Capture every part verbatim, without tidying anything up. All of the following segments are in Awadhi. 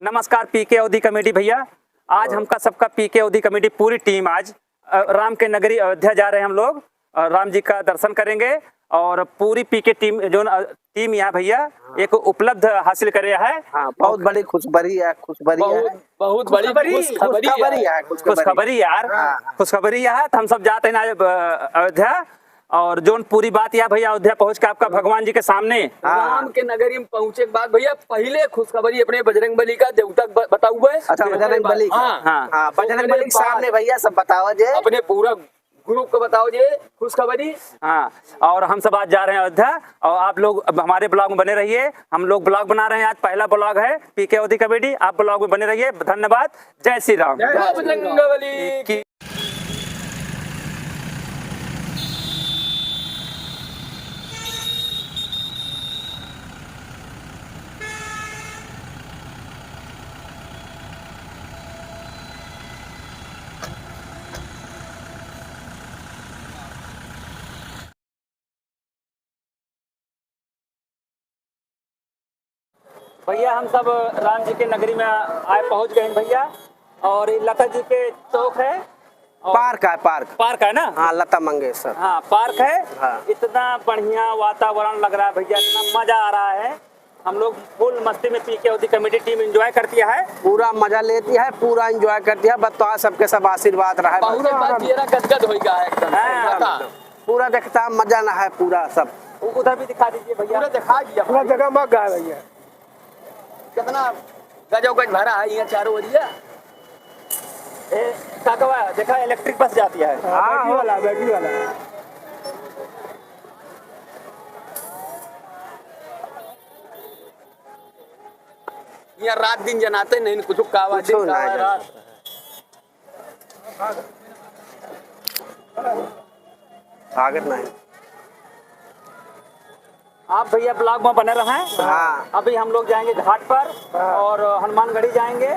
नमस्कार, पीके अवधी कॉमेडी भैया। आज और हमका सबका पीके अवधी कॉमेडी पूरी टीम आज, अ, राम के नगरी अयोध्या जा रहे हैं हम लोग। अ, राम जी का दर्शन करेंगे और पूरी पीके टीम, जो न, अ, टीम यहाँ भैया हाँ। एक उपलब्ध हासिल करे है। हाँ, बहुत और बड़ी खुशबरी है, खुशबरी है। बहुत, बहुत बड़ी खुशखबरी है। खुशखबरी है, खुशखबरी है। खुशखबरी यार, हाँ, हाँ। खुशखबरी है। तो हम सब जाते हैं आज, अ, अयोध्या। और जोन पूरी बात या भैया, अयोध्या पहुँच के आपका भगवान जी के सामने। हाँ। राम के नगरी में पहुँचे के बाद भैया, पहिले खुशखबरी अपने बजरंग बली का देवता क ब-, बताउबे। अच्छा, बजरंग बली का। हाँ। हाँ। हाँ, बजरंग बली के सामने भैया सब बतावा जे। अपने पूरा ग्रुप को बताओ जे खुशखबरी। हाँ, और हम सब आज जा रहे हैं अयोध्या, और आप लोग अब हमारे ब्लॉग में बने रहिए। हम लोग ब्लॉग बना रहे हैं, आज पहला ब्लॉग है पीके अवधी कॉमेडी। आप ब्लॉग में बने रहिए। धन्यवाद। जय श्री राम। जय बजरंग बली की। भैया, हम सब राम जी के नगरी में आए, पहुँच गए हैं भैया। और ये लता जी के चौक है और पार्क है, पार्क। पार्क है ना? हाँ, लता मंगेशकर। हाँ, पार्क है। हाँ। इतना बढ़िया वातावरण लग रहा है भैया, इतना मजा आ रहा है। हम लोग फुल मस्ती में पीके अवधी कॉमेडी टीम एंजॉय करती है। पूरा मजा लेती है, पूरा एंजॉय करती है। बस तो आज सबके सब आशीर्वाद रहे। बहुत एक बार चेहरा गदगद हो गया है एकदम। हाँ। बता। पूरा देखता मजा ना है पूरा सब। उ-, उधर भी दिखा दीजिए भैया। पूरा दिखा दिया पूरा भाई। जगह मग गया भैया। कितना गजब गज भरा है यहाँ चारों ओरिया। ए, काकवा, देखा इलेक्ट्रिक बस जाती है। हाँ, बैटरी हो। वाला, बैटरी वाला। यहाँ रात दिन जनाते नहीं, कुछ कावा कुछो दिन, कावा नहीं रात। आगे नहीं। आप भैया ब्लॉग में बने रहें। हाँ। अभी हम लोग जाएंगे घाट पर हाँ। और हनुमानगढ़ी जाएंगे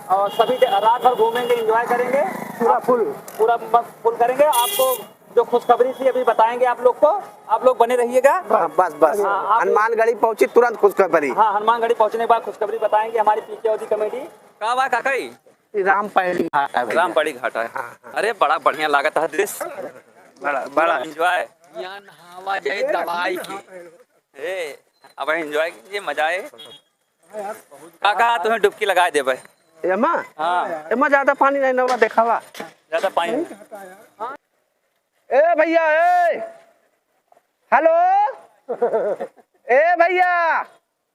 और सभी दे-, रात भर घूमेंगे, एंजॉय करेंगे। पूरा फुल। पूरा मस्त फुल करेंगे। आपको जो खुशखबरी थी अभी बताएंगे आप लोग को, आप लोग बने रहिएगा। हाँ, बस, बस। हाँ, आप हनुमानगढ़ी पहुंची, तुरंत खुशखबरी। हाँ, हनुमानगढ़ी पहुंचने के बाद खुशखबरी बताएंगे हमारी पीके अवधी कॉमेडी। का बा काका ई? ई रामपहड़ी घाट है भैया। रामपहड़ी घाट है। हाँ, हाँ। अरे, बड़ा बढ़िया लागत है दृश्य। बड़ा, बड़ा। एंजॉय। यहाँ नहावा जाए दवाई के। ए, अब एंजॉय कीजिए, मजा आए। काका, तुम्हें डुबकी लगाए देबे। एमा? हाँ। एमा ज्यादा पानी नहीं ना बा, देखावा। ज्यादा पानी नहीं। ए भैया, ए। हेलो। ए भैया,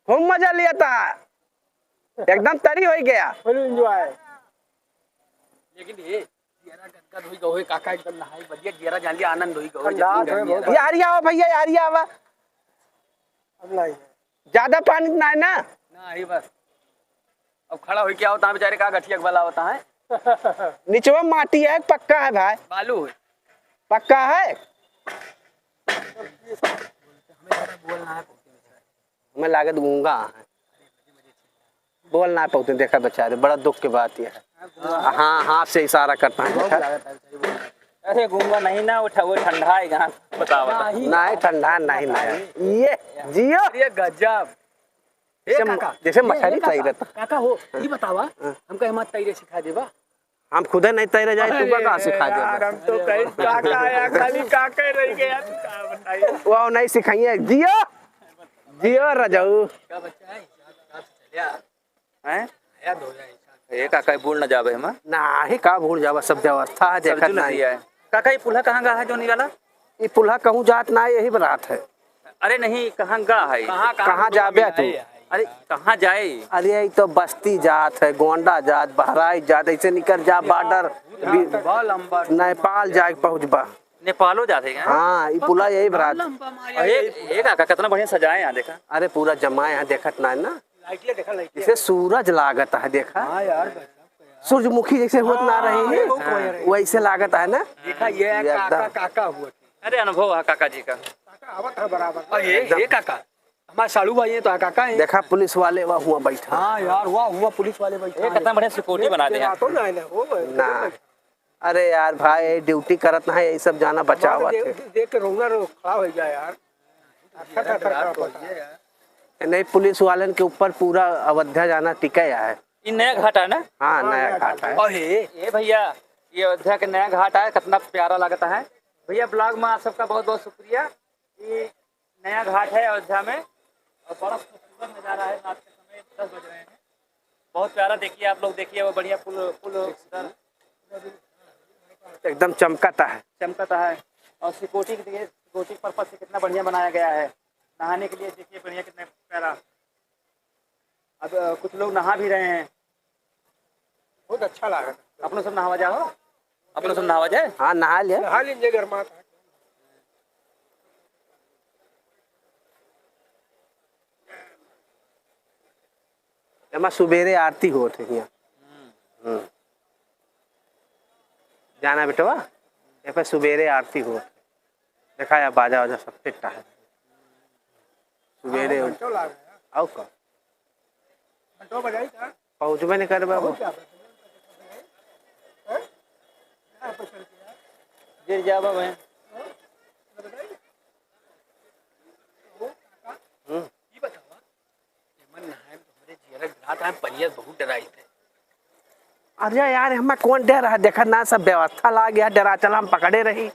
खूब मजा लिया था। एकदम तरी हो गया। फुल एंजॉय। लेकिन ये जियरा गदगद होई गए, काका एकदम नहाई बढ़िया, जियरा जान लिया आनंद होई गए। ठंडा है बहुत। यारी आवा भैया, यारी आवा। अब नहीं। ज्यादा पानी ना है ना? नहीं बस। अब खड़ा होई क्या होता है बेचारे का गठिया के भला होता है। निचवा माटी है, पक्का है भाई। बालू है। पक्का है? हमें लागत गूंगा है। बोल ना पाते, देखा बेचारे, बड़ा दुख के बात ये है। हाँ, हाथ से इशारा करता है, देखा। अरे गूंगा नहीं ना, वो ठ-, वो ठंडा है यहाँ, बताओ, बताओ। नहीं, ठंडा नहीं ना है। ये जियो। ये गजब। ए जैसे, काका, जैसे ये, मछली ए काका, तैरता। काका हो, ये बतावा, हाँ। हमका एमा तैरे सिखा देबा। हम खुदे नहीं तैरे जाए, तू अरे का कहाँ सिखा देबा? यार, हम तो कहीं काका आया, खाली काका रह गया, तू का बताई? वो नहीं सिखाइए, जियो, जियो रजऊ। का बच्चा है? हैं? याद हो जाए। ए काका, बूड़ न जाबे हम। नाही, का बूड़ जाबा, सब व्यवस्था है, देखत नहीं। काका, ये पुल्हा कहाँ गा है, जोनी वाला? ई पुल्हा कहूँ जात ना, यही बरात है। अरे नहीं, कहाँ गा है? कहाँ, कहाँ कहाँ जाबे तू? अरे, कहाँ जाए? अरे, ई तो बस्ती जात है, गोंडा जात, बहराइच जात, ऐसे निकर जा, बॉर्डर, बा लंबा। नेपाल जाए पहुँचबा। नेपालो जात है क्या? हाँ, ई पुला यही बरात। अरे, ए काका, कितना बढ़िया सजाए यहाँ, देखा। अरे, पूरा जमाए यहाँ, देखत ना है ना? लाइट ले देखा, लाइट ले। जैसे सूरज लागत है, देखा। हाँ यार, गजब। सूरजमुखी जैसे होत ना रही है, हाँ, वैसे लागत है ना? देखा, ये ये काका, एकदम। काका हुआ। अरे, अनुभव है काका जी का। काका आवत है बराबर। और ये, एकदम। ये काका, हमारे साड़ू भाई हैं तो काका हैं। देखा, पुलिस वाले वह हुआ बैठा। हाँ यार, वह हुआ पुलिस वाले बैठा ये हैं। कितना बढ़िया सिक्योरिटी बना दिया। तो ना, ना, वो ना। अरे यार भाई, ड्यूटी करत ना है, यही सब जाना बचावत देख, है। देख के रोना रो खड़ा हो गया यार। अच्छा, अच्छा, अच्छा, अच्छा। नहीं, पुलिस वालन के ऊपर पूरा अवध्या जाना टिका है। ये नया घाट है ना? हाँ, नया घाट है। अरे, ये भैया, ये अयोध्या के नया घाट है, कितना प्यारा लगता है। भैया, vlog में आप सबका बहुत बहुत शुक्रिया। ये नया घाट है अयोध्या में और बड़ा खूबसूरत नज़ारा है। रात के समय दस बज रहे हैं, बहुत प्यारा। देखिए, आप लोग देखिए, वो बढ़िया पुल, पुल उधर एकदम चमकता है। चमकता है। और सिक्योरिटी के लिए, सिक्योरिटी पर्पज से कितना बढ़िया बनाया गया है। नहाने के लिए देखिए, बढ़िया, कितना प्यारा। अब, अ, कुछ लोग नहा भी रहे हैं। बहुत अच्छा लगा। अपनों सब नहावा जाओ, अपनों सब नहावा जाए। हाँ, नहा लिया। नहा लीजिए, गर्मा था। एमा सुबेरे आरती होत है हियाँ। हम्म। हम्म। जाना बेटवा, ये पे सुबेरे आरती होत है। देखा या बाजा वाजा सब फिट है। सुबेरे हाँ, घंटों लाग गया। आओ का? घंटों बजाई का? पहुँचबे नहीं करबे अब। पहुँच जाबे। हैं? गिर जाबा भाई। हम्म। एमन नहाए में तो हमरे जियरा डरात है, पनिया बहुत डराई थे। अरे यार, हमें कौन डर है? देखा ना, सब व्यवस्था लाग गया, डरा चला, हम पकड़े रही।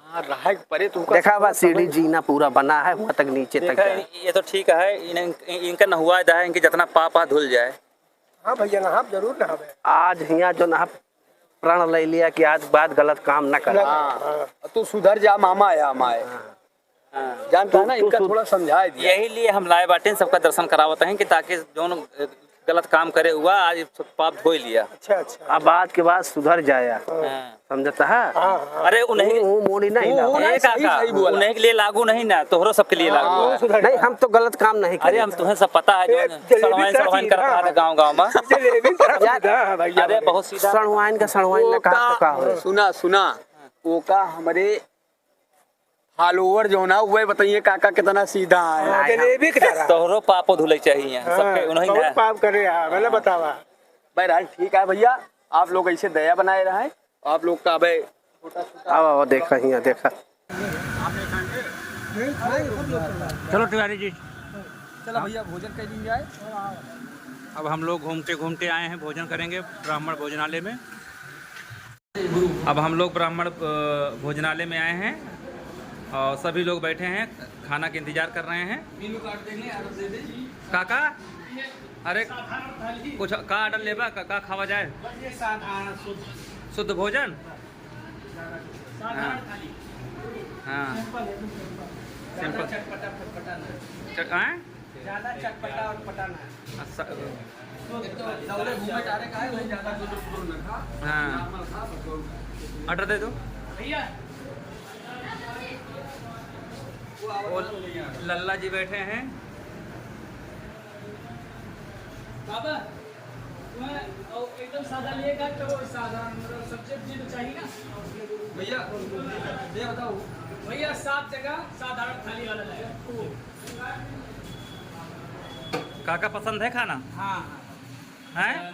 हाँ, रहे के परे तो उनका देखा बा, सीढ़ी जीना पूरा बना है, वहाँ तक नीचे तक देखा, जाए। ये तो ठीक है, इन्हें, इनका नहुआ दा है, इनके जितना पाप आ धुल जाए। हाँ भैया, नहाब जरूर नहाबे। आज हियाँ जो नहा प्रण ले लिया कि आज बाद गलत काम न करे। हाँ, हाँ। तू सुधर जा मामा, या माए। हाँ। हाँ। जानता है ना, तू, इनका तू थोड़ा समझाए दिया। यही लिए हम लाए बाटेन, सबका दर्शन करावत हैं कि ताकि जौन गलत काम करे हुआ, आज सब पाप धोई लिया। अच्छा, अच्छा। अब आज के बाद सुधर जाया। हाँ। समझता है? हाँ, हाँ। अरे, उन्हें वो, वो मोड़ी नहीं वो, ना। वो ए नहीं, सही, काका, सही बोला। उन्हें के लिए लागू नहीं ना, तोहरो सबके लिए लागू हाँ, है। वो सुधर नहीं, जाए। हम तो गलत काम नहीं अरे, करे। हम तुम्हें सब पता है, ए, जो जलेबी सड़वाइन, का सड़वाइन चीज करत ना। रहा था गाँव, गाँव में। जलेबी का यार, चीज ना, भैया, अरे, भैया। बहुत सीधा। सड़वाइन का, सड़वाइन वो ना, का, का, का हो? सुना, सुना, वो का हमरे follower जो ना, वह बताइए काका कितना सीधा है। हाँ, जलेबी की तरह। तोहरो पाप धुले चाहिए, हाँ, सबके उन्हीं बहुत ना। पाप करे यार, मतलब बतावा। बहरहाल ठीक है भैया, आप लोग ऐसे दया बनाए रहें। आप लोग का अबे आओ, आओ, देखा हियाँ, देखा। चलो तिवारी जी। चलो भैया, भोजन कर लीजिए। अब हम लोग घूमते घूमते आए हैं, भोजन करेंगे ब्राह्मण भोजनालय में। अब हम लोग ब्राह्मण, अ, भोजनालय में आए हैं और सभी लोग बैठे हैं, खाना के इंतजार कर रहे हैं। मेनू कार्ड देख लें, ऑर्डर दे दें। काका, अरे, साधारण थाली। कुछ का ऑर्डर लेबा, का, का खावा जाए? बस ये साधारण शुद्ध। शुद्ध भोजन? साधारण हाँ। थाली। हाँ। सिंपल है, एकदम सिंपल। सिंपल। ज्यादा चटपटा फटपटा ना। चट-, आँय? ज्यादा चटपटा और पटा ना। अच्छा। एक तो दौड़े घूमे टारे का है, वही ज्यादा जो, जो, जो ना खा, हाँ। Normal खा, बस और ऑर्डर दे दो। भैया। वो लल्ला जी बैठे हैं। बाबा, तुम्हें, ओ, एकदम सादा लेगा तो साधारण, मतलब, सबसे चीज तो चाहिए ना। भैया, ये बताओ। भैया, सात जगह साधारण थाली वाला लाया। काका पसंद है खाना? हाँ, हाँ। हैं?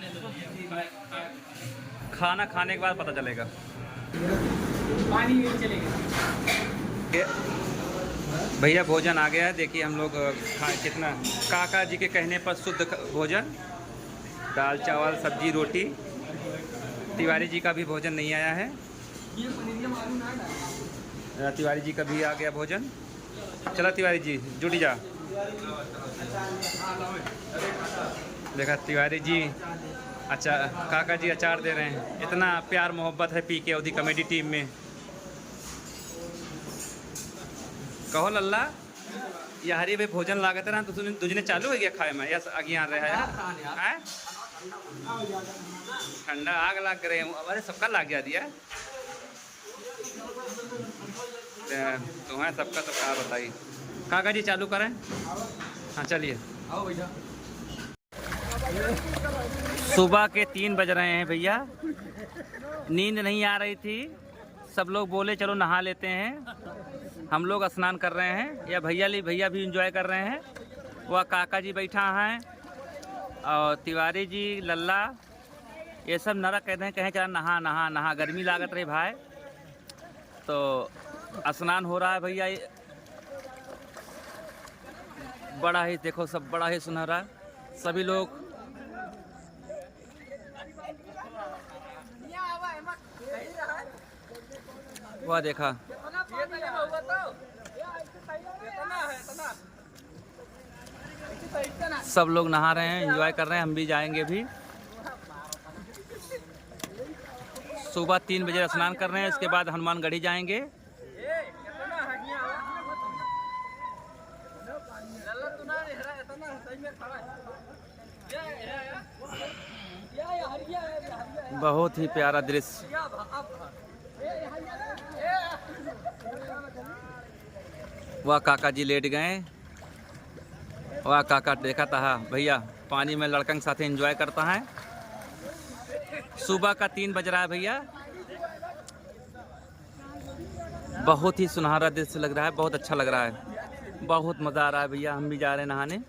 खाना खाने के बाद पता चलेगा। पानी नहीं चलेगा। ये भैया भोजन आ गया है, देखिए हम लोग, अ, खा-, कितना काका जी के कहने पर शुद्ध ख-, भोजन, दाल चावल सब्जी रोटी। तिवारी जी का भी भोजन नहीं आया है। अ, तिवारी जी का भी आ गया भोजन। चला तिवारी जी, जुटी जा। देखा तिवारी जी, अच्छा, काका जी अचार दे रहे हैं। इतना प्यार मोहब्बत है पी के अवधी comedy team में। कहो लल्ला, यार ये भाई भोजन लागत रहा तो तुझने, तुझने चालू हो गया खाए में, या अगियार रहा है? हैं? ठंडा आग लाग रहे हैं, अरे सबका लाग जा दिया। ते, तुम्हें सबका तो का बताई। काका जी चालू करें? हाँ, चलिए। सुबह के तीन बज रहे हैं भैया, नींद नहीं आ रही थी, सब लोग बोले चलो नहा लेते हैं, हम लोग स्नान कर रहे हैं। या भैया ली, भैया भी enjoy कर रहे हैं, वह काका जी बैठा हैं और तिवारी जी, लल्ला, ये सब नरक कहते हैं, कहें चला नहा, नहा, नहा, गर्मी लागत रही भाई। तो स्नान हो रहा है भैया, ये बड़ा ही, देखो सब बड़ा ही सुनहरा, सभी लोग हुआ देखा, सब लोग नहा रहे हैं, एंजॉय कर रहे हैं, हम भी जाएंगे अभी। सुबह तीन बजे स्नान कर रहे हैं, इसके बाद हनुमानगढ़ी जाएंगे। बहुत ही प्यारा दृश्य। वाह, काका जी लेट गए। वाह, काका देखा था भैया, पानी में लड़कन के साथ एंजॉय करता है। सुबह का तीन बज रहा है भैया। बहुत ही सुनहरा दृश्य लग रहा है, बहुत अच्छा लग रहा है, बहुत मज़ा आ रहा है भैया। हम भी जा रहे हैं नहाने।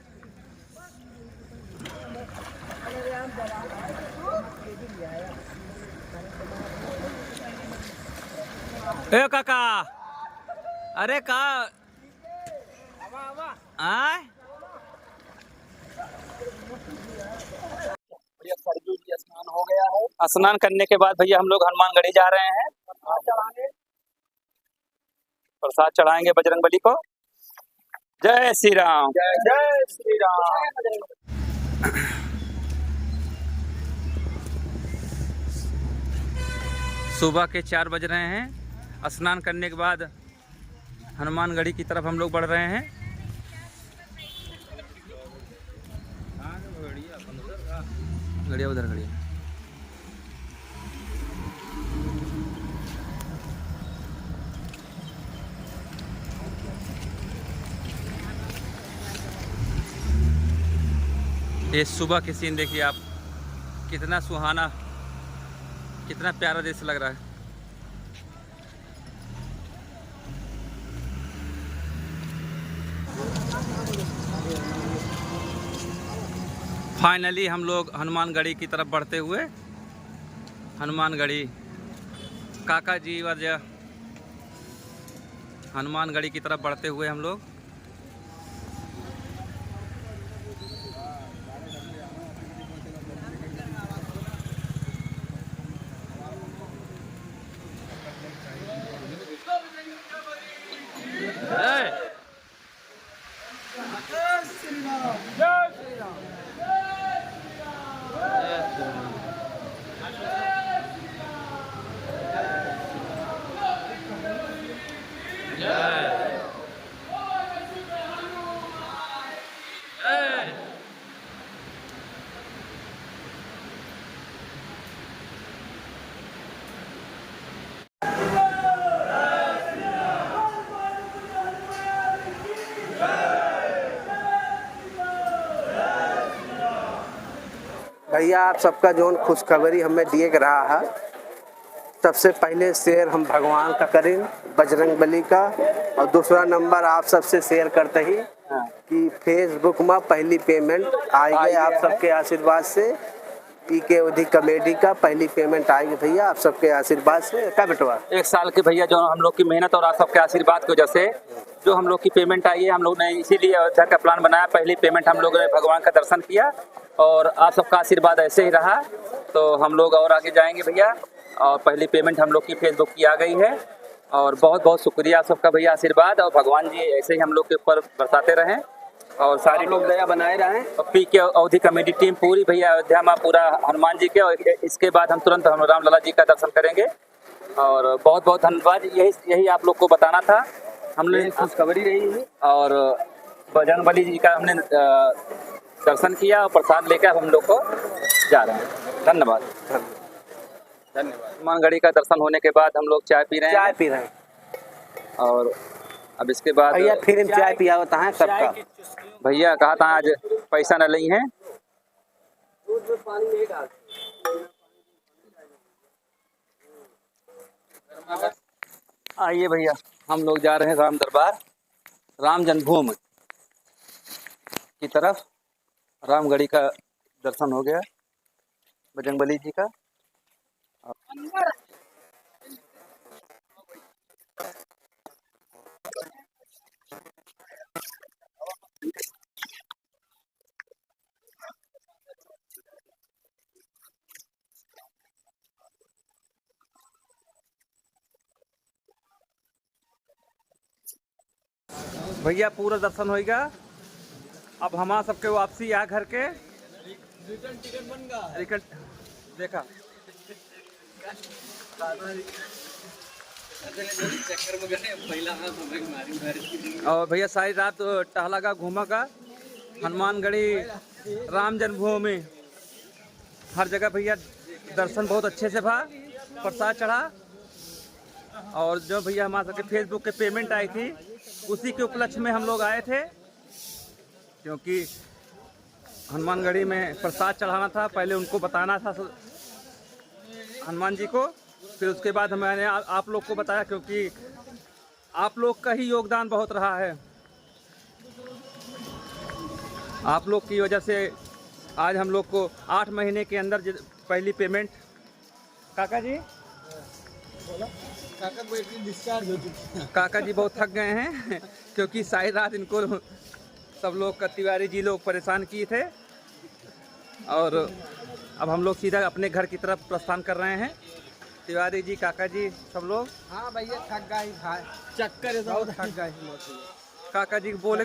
ए काका, अरे का आय? भैया, सरजू जी स्नान हो गया है। स्नान करने के बाद भैया हम लोग हनुमानगढ़ी जा रहे हैं। प्रसाद चढ़ाएंगे बजरंग बली को। जय श्री राम। जय, जय श्री राम। सुबह के चार बज रहे हैं। स्नान करने के बाद हनुमानगढ़ी की तरफ हम लोग बढ़ रहे हैं। गड़िया उधर, गड़िया। ये सुबह के सीन देखिए आप, कितना सुहाना, कितना प्यारा दृश्य लग रहा है। फाइनली हम लोग हनुमानगढ़ी की तरफ बढ़ते हुए, हनुमानगढ़ी, काका जी वर्य, हनुमानगढ़ी की तरफ बढ़ते हुए हम लोग भैया, आप सबका जौन खुशखबरी हमें दिए के रहा है, सबसे पहले शेयर हम भगवान का करें, बजरंग बली का, और दूसरा नंबर आप सबसे शेयर करते ही हाँ। कि Facebook में पहली पेमेंट आई आई गई आप गया है। सबके आशीर्वाद से। पीके ओधी कॉमेडी का पहली पेमेंट आएगी भैया, आप सबके आशीर्वाद से। का बेटवा? एक साल के भैया, जो हम लोग की मेहनत और आप सबके आशीर्वाद की वजह से जो हम लोग की पेमेंट आई है, हम लोग ने इसीलिए अयोध्या का प्लान बनाया। पहली पेमेंट हम लोगों ने भगवान का दर्शन किया और आप सबका आशीर्वाद ऐसे ही रहा तो हम लोग और आगे जाएंगे भैया। और पहली पेमेंट हम लोग की Facebook की आ गई है और बहुत बहुत शुक्रिया आप सबका भैया, आशीर्वाद और भगवान जी ऐसे ही हम लोग के ऊपर बरसाते रहें। और सारी आप लोग दया बनाए रहें। और पीके अवधी कॉमेडी टीम पूरी भैया अयोध्या में पूरा हनुमान जी के, और इसके बाद हम तुरंत हम रामलला जी का दर्शन करेंगे। और बहुत बहुत धन्यवाद, यही यही आप लोग को बताना था हमने। यही खुशखबरी रही है। और बजरंग बली जी का हमने अ, दर्शन किया और प्रसाद लेकर हम लोग को जा रहे हैं। धन्यवाद। धन्यवाद। हनुमानगढ़ी का दर्शन होने के बाद हम लोग चाय पी रहे हैं। चाय पी रहे हैं। और अब इसके बाद भैया, फिर हम चाय पियावत हैं सबका। भैया कहा था आज पैसा न लई हैं। आइए भैया, हम लोग जा रहे हैं राम दरबार, राम जन्मभूमि की तरफ। रामगढ़ी का दर्शन हो गया बजरंगबली जी का। भैया, पूरा दर्शन होइगा। अब हमार सबके वापसी आ घर के। रिटर्न, देखा। और भैया, सारी रात टहला का, घूमा का, हनुमानगढ़ी, राम जन्मभूमि, हर जगह भैया दर्शन बहुत अच्छे से भा, प्रसाद चढ़ा। और जो भैया हमारे सबके Facebook के payment आई थी, उसी के उपलक्ष्य में हम लोग आए थे, क्योंकि हनुमानगढ़ी में प्रसाद चढ़ाना था, पहले उनको बताना था हनुमान जी को, फिर उसके बाद मैंने आ-, आप लोग को बताया, क्योंकि आप लोग का ही योगदान बहुत रहा है। आप लोग की वजह से आज हम लोग को आठ महीने के अंदर जि-, पहली payment। काका जी, बोला, काका बैटरी डिस्चार्ज हो चुकी है। काका जी बहुत थक गए हैं क्योंकि सारी रात इनको सब लोग का, तिवारी जी लोग परेशान किए थे। और अब हम लोग सीधा अपने घर की तरफ प्रस्थान कर रहे हैं। तिवारी जी, काका जी, सब लोग। हाँ भैया, थक गई भाई, चक्कर है, बहुत थक गई। काका जी बोले,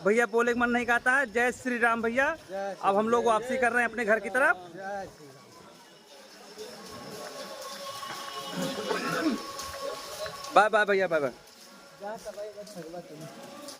भैया बोले के मन नहीं कहता है। जय श्री राम भैया। अब हम लोग वापसी कर रहे हैं अपने घर की तरफ। जय श्री राम। बाय बाय भैया, बाय बाय।